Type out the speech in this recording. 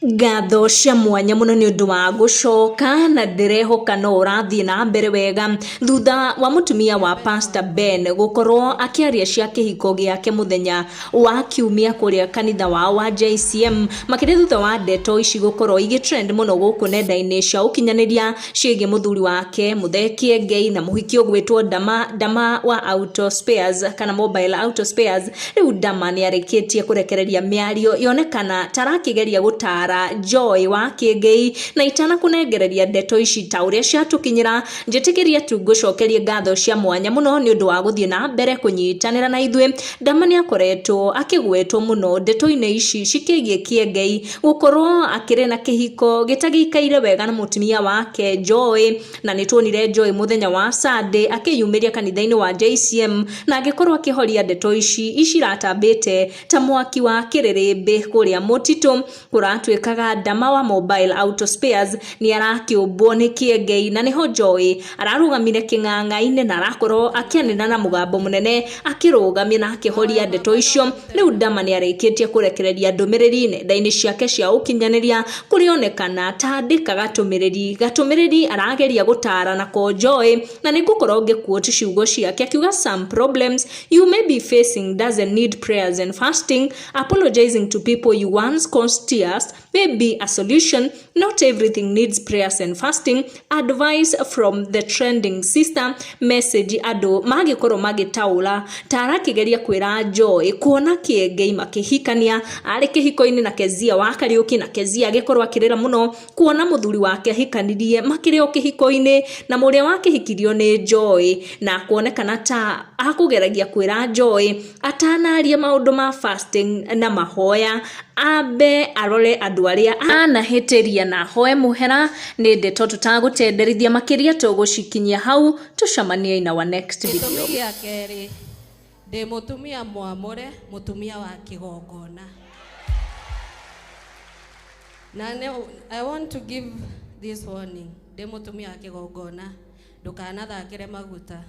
Ngatho cia mwanya mũno nĩ ũndũ wa gũcoka na ndĩrehoka no ũrathiĩ na mbere wega thutha wa mũtumia wa Pastor Ben gũkorwo akĩaria cia kĩhiko gĩake mũthenya wa kiumia kũrĩa kanitha wao wa JCM, makĩria thutha wa ndeto ici gũkorwo igĩ trend mũno gũkũ nenda-inĩ cia ũkinyanĩria ciĩgiĩ mũthuri wake Muthee Kiengei na mũhiki ũgwĩtwo Dama Dama wa Auto Spares kana Mobile Auto Spares. Rĩu Dama nĩ arĩkĩtie kũrekereria mĩario yonekana ta arakĩgeria gũtara Joy wa Kiengei, na itanakũnengereria ndeto ici ta ũrĩa ciatũkinyĩra, njĩtĩkĩria tu ngũcokerie ngatho cia mwanya mũno nĩ ũndũ wa gũthiĩ na mbere kũnyitanĩra na ithuĩ. Dama nĩ akoretwo akĩgwetwo mũno ndeto-inĩ ici cikĩgiĩ Kiengei gũkorwo akĩrĩ na kĩhiko gĩtagĩikaire wega na mũtumia wake Joy, na nĩ tuonire Joy mũthenya wa Sunday akĩyumĩria kanitha-inĩ wa JCM na agĩkorwo akĩhoria ndeto ici iciratambĩte ta mwaki wa kĩrĩrĩmbĩ kũrĩa mũtitũ. Kũratuĩkaga Dama wa Mobile Auto Spares nĩ arakĩũmbwo nĩ Kiengei, na nĩho Joy ararũgamire kĩng'ang'a-inĩ na arakorwo akĩanĩrĩra na mũgambo mũnene akĩrũgamia na akĩhoria ndeto icio. Rĩu Dama nĩ arĩkĩtie kũrekereria ndũmĩrĩri nenda-inĩ ciake cia ũkinyanĩria kũrĩonekana ta andĩka gatũmĩrĩri gatũmĩrĩri arageria gũtara nako Joy, na nĩ ngũkorwo ngĩquote ciugo ciake akiuga, "Some problems you may be facing doesn't need prayers and fasting. Apologizing to people you once caused tears may be a solution. Not everything needs prayers and fasting. Advice from the trending sister." Message andũ magĩkorwo magĩtaũra ta arakĩgeria kwĩra Joy kuona Kiengei makĩhikania arĩ kĩhiko-inĩ na Kezia wa Kariũki, na Kezia agĩkorwo akĩrĩra mũno kuona mũthuri wake ahikanirie makĩrĩ o kĩhiko-inĩ na mũrĩa wakĩhikirio nĩ Joy, na kuonekana ta akũgeragia kwĩra Joy atanaria maũndũ ma fasting na mahoya ambe arore andũ arĩa anahĩtĩria na ahoe mũhera. Nĩ ndeto tũtagũtenderithia makĩria, tũgũcikinyia hau, tũcemanie in our next video. Gĩtũmi gĩa kerĩ, ndĩ mũtumia mwamũre, mũtumia wa kĩgongona. Na I want to give this warning: ndĩ mũtumia wa kĩgongona, ndũkanathakĩre maguta.